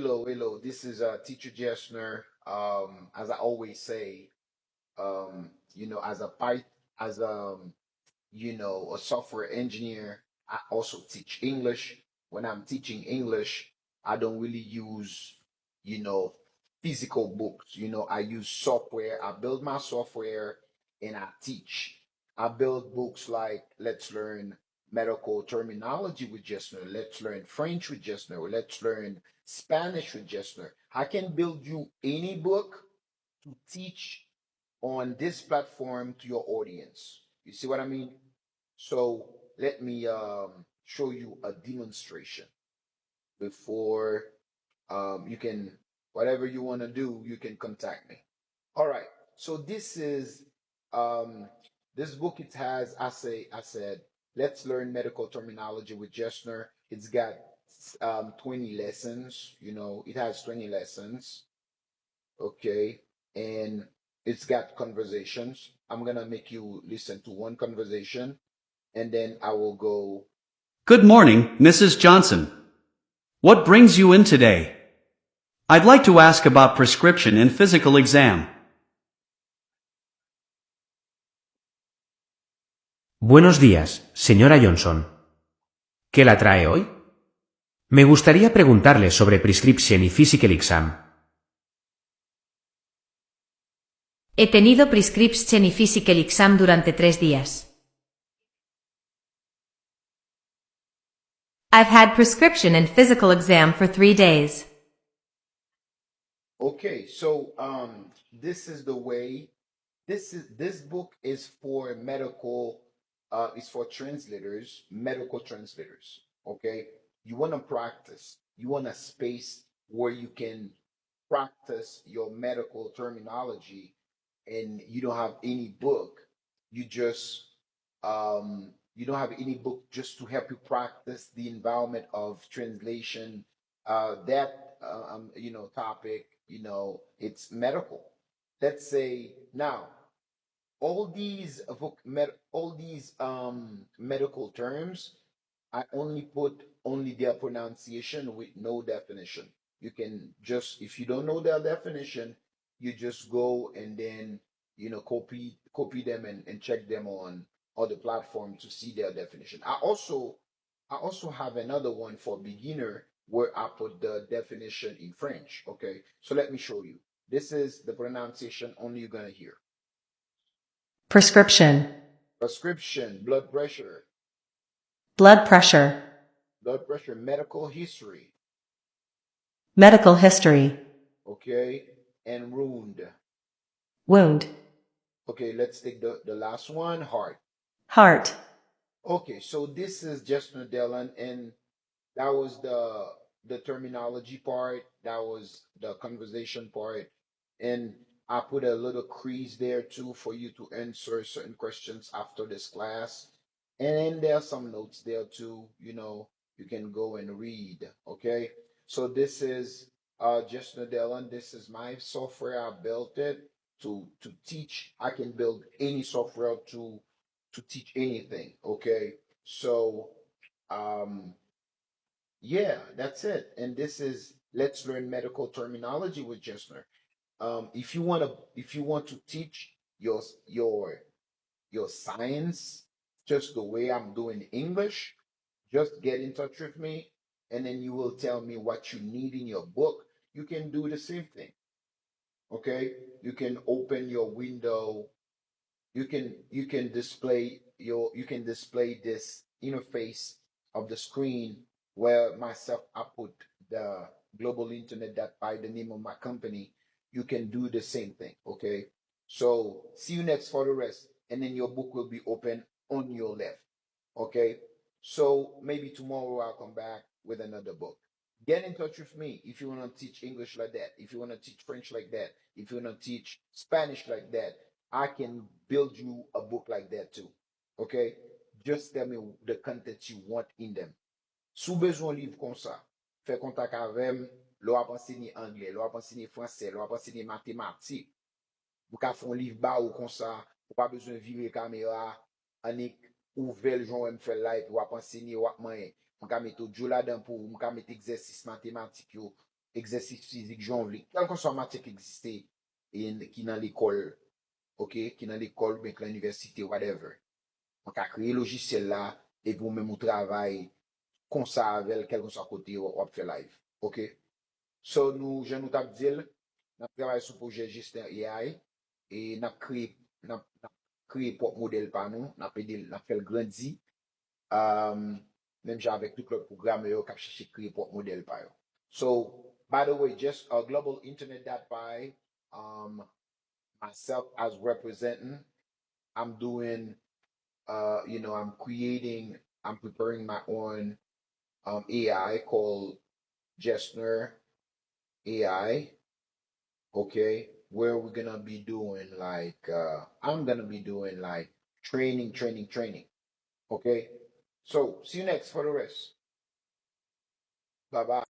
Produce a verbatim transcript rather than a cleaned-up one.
Hello, hello. This is uh, Teacher Jesner. Um, as I always say, um, you know, as a Pyth, as a, um, you know, a software engineer, I also teach English. When I'm teaching English, I don't really use, you know, physical books. You know, I use software. I build my software and I teach. I build books like Let's Learn Medical Terminology with Jesner. Let's Learn French with Jesner. Let's Learn Spanish with Jesner. I can build you any book to teach on this platform to your audience. You see what I mean? So let me um, show you a demonstration before um, you can, whatever you want to do, you can contact me. All right. So this is um, this book. It has, I say, I said, Let's Learn Medical Terminology with Jesner. It's got um, twenty lessons. You know, it has twenty lessons. Okay. And it's got conversations. I'm going to make you listen to one conversation and then I will go. Good morning, Missus Johnson. What brings you in today? I'd like to ask about prescription and physical exam. Buenos días, señora Johnson. ¿Qué la trae hoy? Me gustaría preguntarle sobre prescription y physical exam. He tenido prescription y physical exam durante tres días. I've had prescription and physical exam for three days. Okay, so um, this is the way. This is this book is for medical. Uh, it's for translators, medical translators. Okay, you want to practice. You want a space where you can practice your medical terminology, and you don't have any book. You just um, you don't have any book just to help you practice the environment of translation. Uh, that uh, um, you know topic, you know, it's medical. Let's say now, all these voc- med- all these um, medical terms, I only put only their pronunciation with no definition. You can just, if you don't know their definition, you just go and then you know copy copy them and, and check them on other platform to see their definition. I also I also have another one for beginner where I put the definition in French. Okay, so let me show you. This is the pronunciation only you're gonna hear. Prescription. Prescription, blood pressure, Blood pressure. Blood pressure, medical history, Medical history. Okay, and wound. Wound. Okay, let's take the, the last one, heart. Heart. Okay, so this is Jesner Dellon, and that was the the terminology part. That was the conversation part, and I put a little crease there too for you to answer certain questions after this class. And then there are some notes there too. You know, you can go and read. Okay, so this is uh, Jesner Dellon. This is my software. I built it to to teach. I can build any software to to teach anything. Okay, so um, yeah, that's it. And this is Let's Learn Medical Terminology with Jesner. Um, if you want to, if you want to teach your your your science just the way I'm doing English, just get in touch with me, and then you will tell me what you need in your book. You can do the same thing. Okay, you can open your window. You can you can display your you can display this interface of the screen where myself I put the global internet that by the name of my company. You can do the same thing. Okay, so see you next for the rest, and then your book will be open on your left. Okay, so maybe tomorrow I'll come back with another book. Get in touch with me if you want to teach English like that, if you want to teach French like that, if you want to teach Spanish like that. I can build you a book like that too. Okay, just tell me the content you want in them. Si w bezwen yon liv konsa, fè kontak avè m. Lè w ap ansenye anglè, lè w ap ansenye fransè, lè w ap ansenye matematik, m ka fè yon liv ba ou konsa. Ou pa bezwen vire kamera, annik ouvè l jan w wè m fè l la epi w ap ansenye, w ap manyen. M ka mete odyo ladan pou ou, m ka mete egzèsis matematik yo. egzèsis fizik, jan w vle, kèlkeswa matyè ki egziste, e ki nan lekòl, ok, ki nan lekòl oubyen ki nan inivèsite, whatever. Mwen ka kreye lojisyèl la, epi ou menm ou travay konsa avè l, kèlkeswa kote w ap fè live. Ok? So, nou, jan nou t ap di l, n ap travay sou pwojè Justin A I, e n ap kreye, n ap, n ap kreye pwòp modèl pa nou, n ap ede l, n ap fè l grandi, um, menm jan avèk tout lòt pwogram yo k ap chèche kreye pwòp modèl pa yo. So, by the way, just uh, global internet dot py, um, myself as representing, I'm doing, uh, you know, I'm creating, I'm preparing my own um, A I called Jesner A I. Okay, where we're gonna be doing like uh, I'm gonna be doing like training, training, training. Okay, so see you next for the rest. Bye bye.